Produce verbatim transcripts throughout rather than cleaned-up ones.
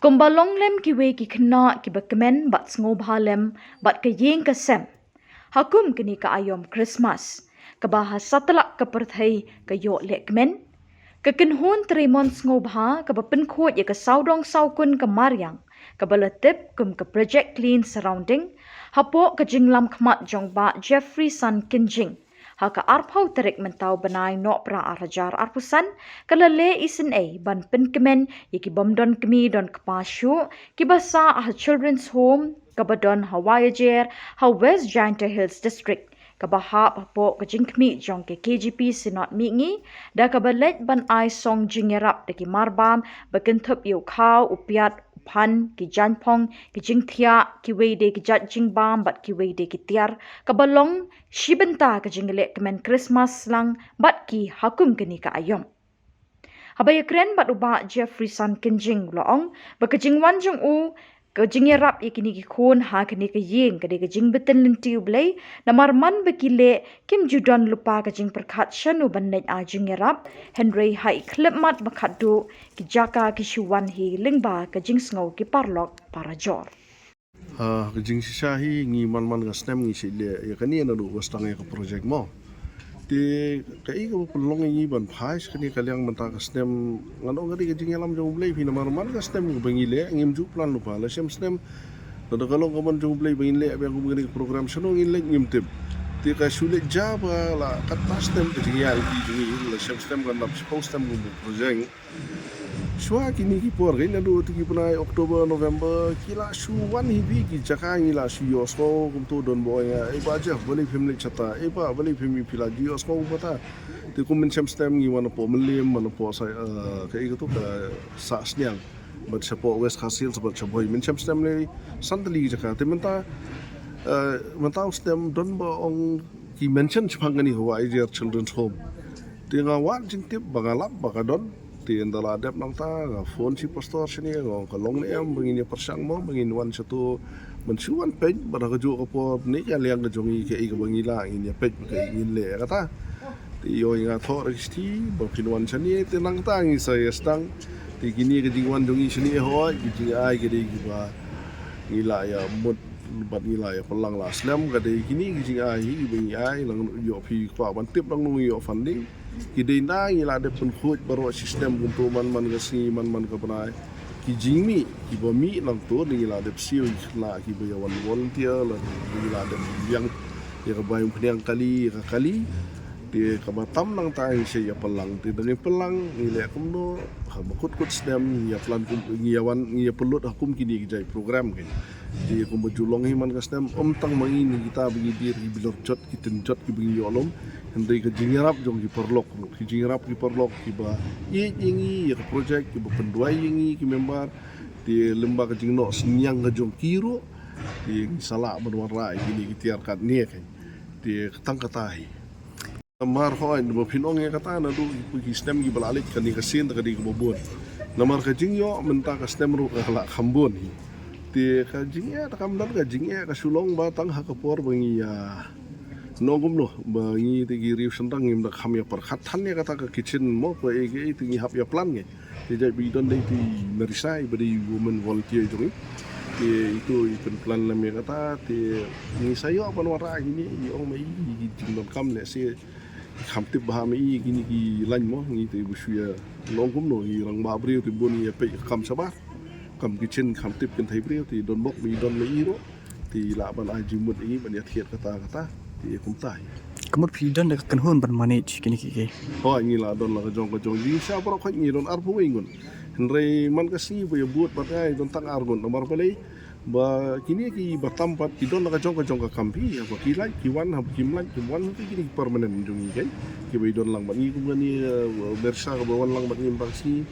Kumba long lem kiwei ki khynnah kiba kmen bad sngewbha lem bad ka ïing ka sem ha kum kane ka aïom Christmas, kaba ha satlak ka pyrthei ka ïoh lehkmen, ka kynhun treimon sngewbha kaba pynkhuid ïa ka sawdong sawkun ka mariang, kaba la tip kum ka Project Clean Surrounding, hapoh ka jinglam khmat jong Bah Jeffreyson Kynjing, ha ka arphew tarik mynta u bnai Nohprah ar hajar arphew san, ka la leh isynei ban pynkmen ïa ki bym don kmie don kpa shuh, kiba sah ha Children's Home kaba don ha Wahiajer, ha West Jaintia Hills District, kaba hap hapoh ka jingkhmih jong ka K J P Synod Mihngi, da kaba leit ban ai song jingïarap da ki marbam ba kynthup ïa u khaw, u piat, u phan, ki jaiñphong, ki jingthiah, kiwei de ki jait jingbam bad kiwei de ki tiar, kaba long shi bynta ka jinglehkmen Christmas lang bad ki ha kum kane ka aïom. Haba ïakren bad u Bah Jeffreyson Kynjing u la ong ba ka jingwan jong u ka jingïarap ïa kine ki khun ha kane ka ïing ka dei ka jingbtin lynti U Blei, namar man ba ki leh kim ju don lypa ka jingpyrkhat shano ban leit ai jingïarap, hynrei ha i khyllipmat ba khatduh ki jaka ki shu wan hi lyngba ka jingsngew ki paralok parajor. Ha ka jingshisha hi ngi man man ka snem ngi shu leh ïa kane naduh ba sdang ïa ka project mo. Te kaei kaba pynlong ïa ngi ban phai sha kane ka liang mynta ka snem, ngan ong ka dei ka jingïalam jong U Blei phi, namar man ka snem ba ngi leh ngim ju plan lypa, la shem snem lada ka long ka mon jong U Blei ba ngin leh biang kum kane ka program shano ngin leit ngim tip. Te ka shu leit ja ba la katba snem ka jingïaid lynti jong ngi, la shem snem kan dap shiphew snem kum ka project. Shuwa kine ki por, kine naduh te ki bnai October, November, ki la shu wan hi phi ki jaka ngi la shu ïohsngew kumto don ba ong ïa, "Eh, Bah Jeff, balei phim leit shata? Eh, Bah, balei phim ïa phi la ju ïohsngew kumta?" Te kum mynshem stem ngi wan hapoh Mylliem, wan hapoh sa, eh, kaei kato ka Sahsniang. Bad shapoh West Khasi Hills, bad shapoh mynshem stem lei san tylli ki jaka. Te mynta, eh, mynta u snem don ba ong ki mention shaphang kane ka Wahiajer Children's Home. Te nga wad jingtip ba nga lap ba ka don. Te ynda la dep nangta nga phone sha i pastor shane, nga ong ka long ne em ba ngin ïa pyrshang mo, ba ngin wan shato, ban shu wan peit, bad ha kajuh ka por ne ka liang ka jong ngi kaei kaba ngi lah ngin ïa peit ba kaei ngin leh ïa kata. Te ïoh ïa nga thoh da ki shithi ba phin wan shane, te nangta ngi sa ïa sdang. Te kine ka jingwan jong ngi shane hooid ki jingai ka dei kiba ngi lah ïa mut bad ngi lah ïa pynlang la slem, ka dei kine ki jingai hi kiba ngi ai, nang ïoh phi kwah ban tip nangno ngi ïoh funding. Ki dei na ngi la dep pynkhuid baroh shi snem kumto man man ka sngi man man ka bnai. Ki jingmih kiba mih nangto ngi la dep siew ïa ki khynnah kiba ïa wan volunteer, la ngi la dep biang ïa ka bai umphniang kali ïa ka kali. Te kaba tam nangta ngi sa ïa pynlang, te da ngi pynlang ngi leh kumno, ha ba kut kut snem ngi ïa plan kum, ngi ïa wan, ngi ïa pynlut ha kum kine ki jait program kine. Te kumba ju long hi man ka snem, ym tang ma ngi ne kita ba ngi die ki bilor jot, ki tynjot kiba ngi ïoh lum, hynrei ka jingïarap jong ki paralok, ki jingïarap ki paralok kiba ïeit ïa ngi, ïa ka project, kiba pynduwai ïa ngi ki member, te lyngba ka jingnoh synñiang ka jong ki ruh, te ngi sa lah ban wanrah ïa kine ki tiar katne kein. Te tang kata hi. Namar hooid, ba phin ong ïa kata naduh ki snem kiba la leit kane ka sien te ka dei kaba bun. Namar ka jingïoh mynta ka snem ruh ka la kham bun hi. Te ka jingeh, te kam don ka jingeh, ka shu long ba tang ha ka por ba ngi ïa, nong kumno, ba ngi te ki riew shynrang ngim da kham ïa pyrkhat than ïa kata ka kitchen mo, kaei kaei te ngi hap ïa plan ngi. Te jait ba i don dei te i Marisa iba dei women volunteer jong ngi. Te itu i pynplan lem ïa kata, te ngi sa ïoh ban wanrah kine, i ong ma i, i jingdonkam lehse kham tip bha ma i kine ki line mo, ngi te ba shu ïa long kumno, ngi rangbah briew te bun ngi ïa peit kam shabar. Kam kitchen kham tip kynthei briew, te don bok ba i don ma i ruh. Te i lah ban ai jingmut ïa ngi ban ïa thied kata kata. Te kumta hi. Ka mut phi don da ka kynhun ban manage kine ki, ki? Hooid, ngi la don la ka jong ka jong. Jingshisha baroh khoit ngi don arphew wei ngut. Hynrei man ka sngi ba ïa bud bad nga i don tang ar ngut, namar balei? Ba kine kiba tam pat ki don la ka jong ka jong ka kam phi, haba ki lait ki wan, haba kim lait kim wan, ki kine ki permanent jong ngi kein. Kiba i don lang bad ngi kum kane, eh, Marisa kaba wan lang bad ngi mynta ka sngi.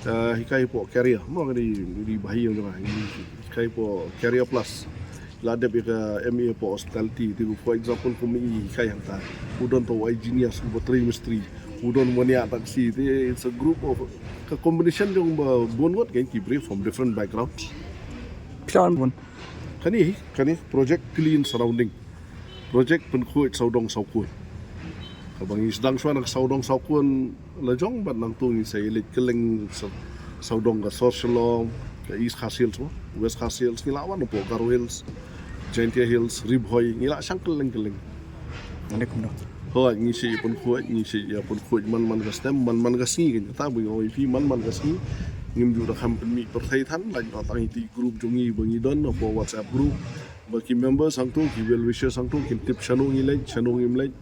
Eh, hikai hapoh career, mo, ka dei, dei ba hi jong nga, hikai hapoh Career Plus. La dep ïa ka M A hapoh hospitality, te for example kum i hikai hangta. U don to engineer, uba trei mistri, u don mania taxi, te it's a group of, ka combination jong ba bun ngut kein ki briew from different backgrounds. Phi don bun. Kane hi, kane project clean surrounding. Project pynkhuid sawdong sawkun. Kaba ngi sdang shuwa na ka sawdong sawkun la jong bad nangto ngi sa ïa leit kylleng sa-, sawdong ka sor Shillong, Ka East Khasi Hills mo, West Khasi Hills, ngi la wan hapoh Garo Hills, Jaintia Hills, Ri Bhoi, ngi la shang kylleng kylleng. Hooid, ngi shait pynkhuid, ngi shait pynkhuid man man ka snem, man man ka sngi, kata ba ngi ong ïa phi, man man ka sngi. Ngim ju da kham pynmih pyrthei than, lait noh tang ïa ki group jong ngi ba ngi don hapoh WhatsApp group, ba ki members hangto, ki well wishers hangto kin tip shano ngi leit, shano ngim leit.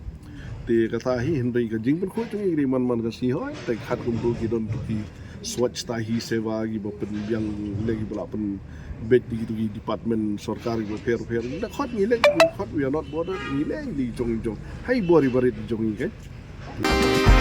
Te kata hi, hynrei ka jingpynkhuid jong ngi ka dei man man ka sngi. Hooid, te khatkum ruh ki don tu ki Swachhata Hi Seva kiba pynbiang leh, kiba la pynbeit da kitu ki department sorkar kiba pher pher. Da khot ngi leh, ngi khot, we are not bothered, ngi leh ngi jong jong. Hai bor i barit jong ngi kan.